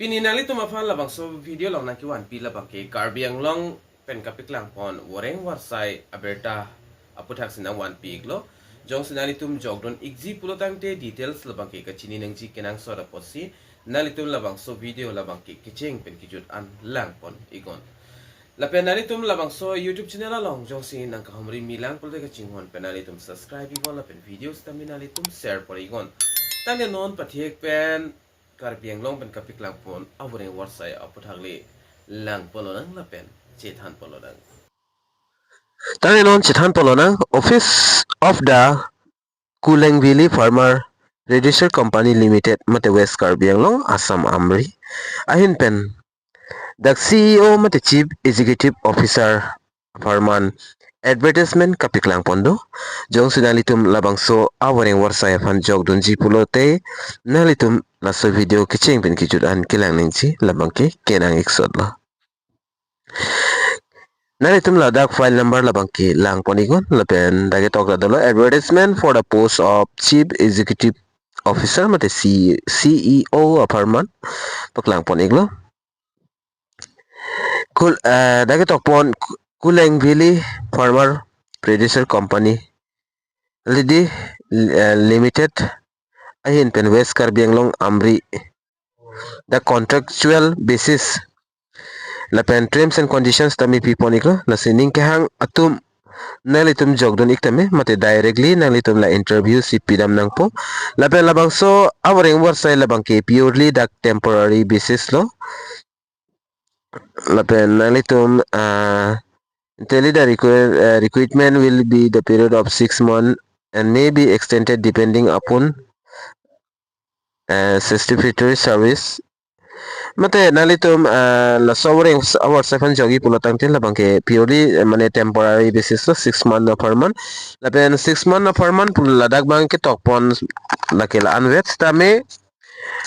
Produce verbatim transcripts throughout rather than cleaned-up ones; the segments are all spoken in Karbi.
Pini nanglitum aphan labangso video along nangkevanpi labangke Karbi Anglong pen kapeklangpon voreng varsai abirta aputhaksi nangvanpi iklo. Jongsi nanglitum jokdun ikji pulo tangte details labangke kachini nangji kenangsot apotsi nanglitum labangso video labangke kecheng pen kejut an langpon iknon. Lapen nanglitum labangso YouTube channel along jongsi nangkahumri milang pulote kachinghon pen nanglitum subscribe iknon lapen video sitame nanglitum share pon iknon. Tangte non pathek pen Karbi Anglong pen kapeklangpon avoreng varsai aputhak le langpon lonang lapen chethanpon lonang. Tangte non chethanpon lonang, Office of the Kuleng Valley Farmer Producer Company Limited mate West Karbi Anglong, Assam Amri ahin pen dak C E O mate Chief Executive Officer apharman advertisement kapeklangpon do. Jongsi nanglitum labangso avoreng varsai aphan jokdunji pulote nanglitum laso video kecheng pen kejut an kelang nangji labangke kenang iksotlo. Nanglitum ladak file number labangke langpon iknon lapen dak ketok ta dolo, advertisement for the post of Chief Executive Officer mate C-, C E O apharman paklangpon iklo. Kul-, eh, dak ketokpon Ku-, Kuleng Valley Farmer Producer Company L T D, eh, Limited ahin pen West Karbi Anglong Amri, the contractual basis lapen terms and conditions tame pipon iklo. Lasi ning kehang atum nanglitum jokdun ik tame mate directly nanglitum la interview si pidam nangpo. Lapen labangso avoreng varsai labangke purely dak temporary basis lo. Lapen nanglitum, ah, tell the requir-, uh, recruitment will be the period of six months and may be extended depending upon, uh, satisfactory service. Mate nanglitum, ah, laso avoreng s-, avarsai aphan jokji pulo tangte labangke purely, eh, mane temporary basis lo, six month apharman. Lapen six month apharman pulo ladak abangke tokpon lake la-anvet sitame,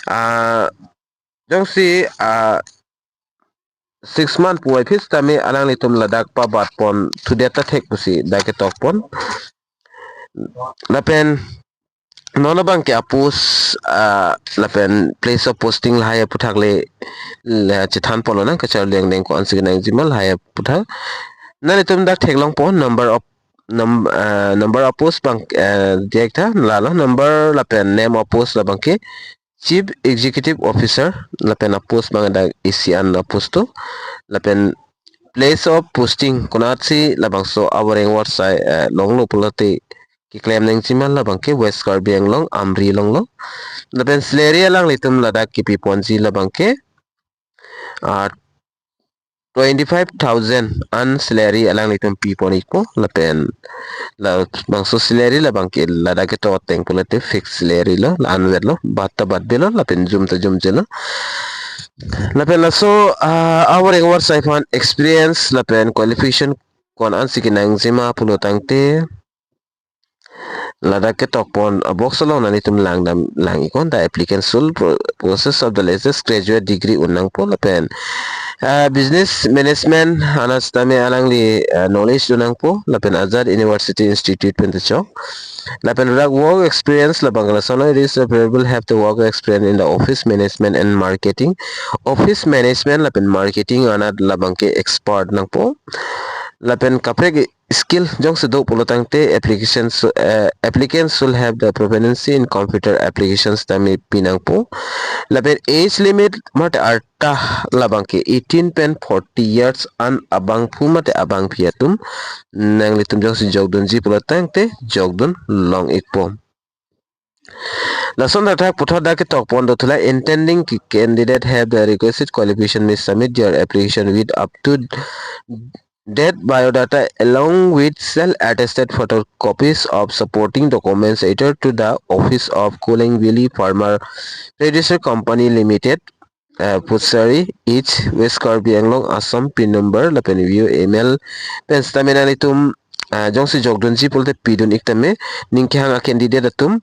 ah, jongsi, ah, six month puvoiphit sitame alanglitum ladak pabatpon thudet ta thek pusi dak ketokpon. Lapen non abangke a-post, ah, lapen place of posting lahai aputhak le, le chethanpon lonang, kacharli angdeng ko-ansi kenangji ma lahai aputhak. Nanglitum dak theklongpo number of num-, ah, number of post abang, eh, diya ik tha, lalo number lapen name of post labangke Chief Executive Officer lapen a-post abang dak isi an a-post do. Lapen place of posting konatsi labangso avoreng varsai, eh, longlo pulote keklem nangji ma labangke West Karbi Anglong Amri along lo. Lapen salary alanglitum ladak kepiponji labangke, ah, twenty-five thousand an salary alanglitum pipon ikpo lapen labangso salary labangke ladak ketok ateng pulote fixed salary lo, la-anvet lo, bat ta batbe lo lapen jum ta jumje lo. Lapen laso, ah, avoreng varsai aphan experience lapen qualification ko-ansi kenangji ma pulo tangte ladak ketokpon a-box along nanglitum langdam lang iknon, the applicant should pro-, possess of the latest graduate degree un nangpo lapen, ah, business management anat sitame alangli, ah, knowledge do nangpo lapen ajat university institute pen ta chok. Lapen ladak work experience labang lason, it is preferable have the work experience in the office management and marketing. Office management lapen marketing anat labangke expert nangpo. Lapen kaprek skill jongsi do pulo tangte application su-, eh, applicants should have the proficiency in computer applications tame pi nangpo. Lapen age limit mate arta labangke eighteen pen forty years an abangphu mate abangpi atum nanglitum jongsi jokdunji pulo tangte jokdun long ikpo. Lason athak puthot dak ketokpon do thu la, intending ca-, candidate have the requisite qualification may submit their application with up to date biodata along with self attested photocopies of supporting documents either to the office of Kuleng Valley Farmer Producer Company Limited, eh, Phutsaring East, West Karbi Anglong, Assam, pin number lapen view email pen sitame nanglitum, ah, jongsi jokdunji pulote pidun ik tame, ning kehang a-candidate atum,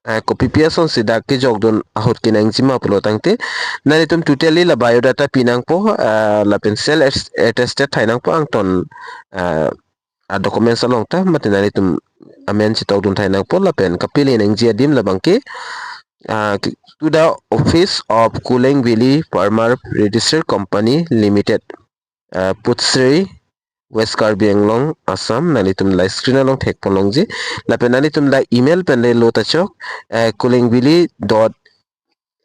ah, kopi pi asonsi dak kejokdun ahut kenangji ma pulo tangte nanglitum totally la biodata pi nangpo, ah, lapen self attested thai nangpo, angton, ah, a-documents along ta mate nanglitum amen chetokdun thai nangpo lapen kapele nangji adim labangke, ah, ke-, to the office of Kuleng Valley Farmer Registered Company Limited, uh, Puchseri, West Karbi Anglong, Assam. Nanglitum la screen along thekpon longji. Lapen nanglitum la email pen le lo ta chok, uh, kulengvalley dot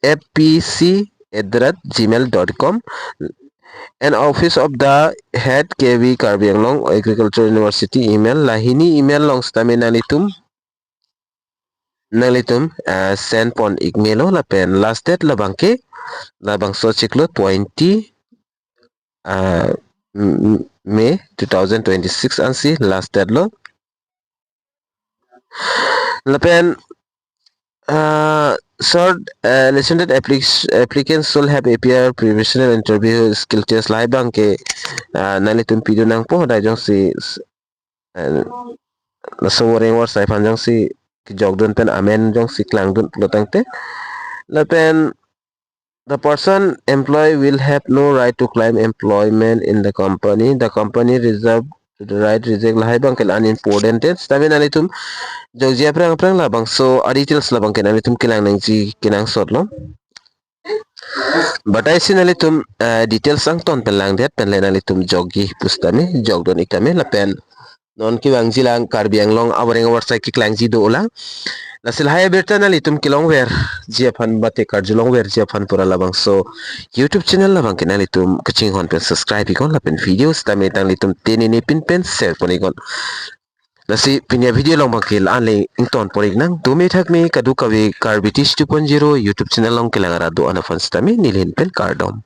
F P C at the rate gmail dot com. And office of the head K V Karbi Anglong Agriculture University email. La hini email along sitame nanglitum, nanglitum, uh, send pon ik melo. Lapen last date labangke, labangso chiklo twenty, uh, m- m- May two thousand twenty-six ansi last date lo. Lapen, uh, short, uh, lesson that applic- applicants should have appear professional interview skill test lahai abangke, uh, nanglitum pidun nangpo, hodai jongsi, uh, laso wareng warsai aphan jongsi kejokdun pen amen jongsi klangdun pulo tangte. Lapen the person employee will have no right to claim employment in the company. The company reserve to the right reject lahai abangke unimportant te. Sitame nanglitum jokji aphrang aphrang labangso a details labangke nanglitum kelang nangji kenangsot lo. But I see nanglitum, uh, details angton pen langdet pen le nanglitum jokji pusitame jokdun ik tame. Lapen non kevangji lang Karbi Anglong awareng awarsai keklangji dolang. Lasi lahai abirta nanglitum kelongverji aphan mate karjulongverji aphan pura labangso YouTube channel labangke nanglitum kachinghon pen subscribe iknon lapen video sitame nanglitum tenini pin pen share pon iknon. Lasi pini avideo along abangke la-an le ington pon iknang. Dome thakme kadokave Karbi Teach two point zero YouTube channel along kelang arat do-an aphan sitame neli ahin pen kardom.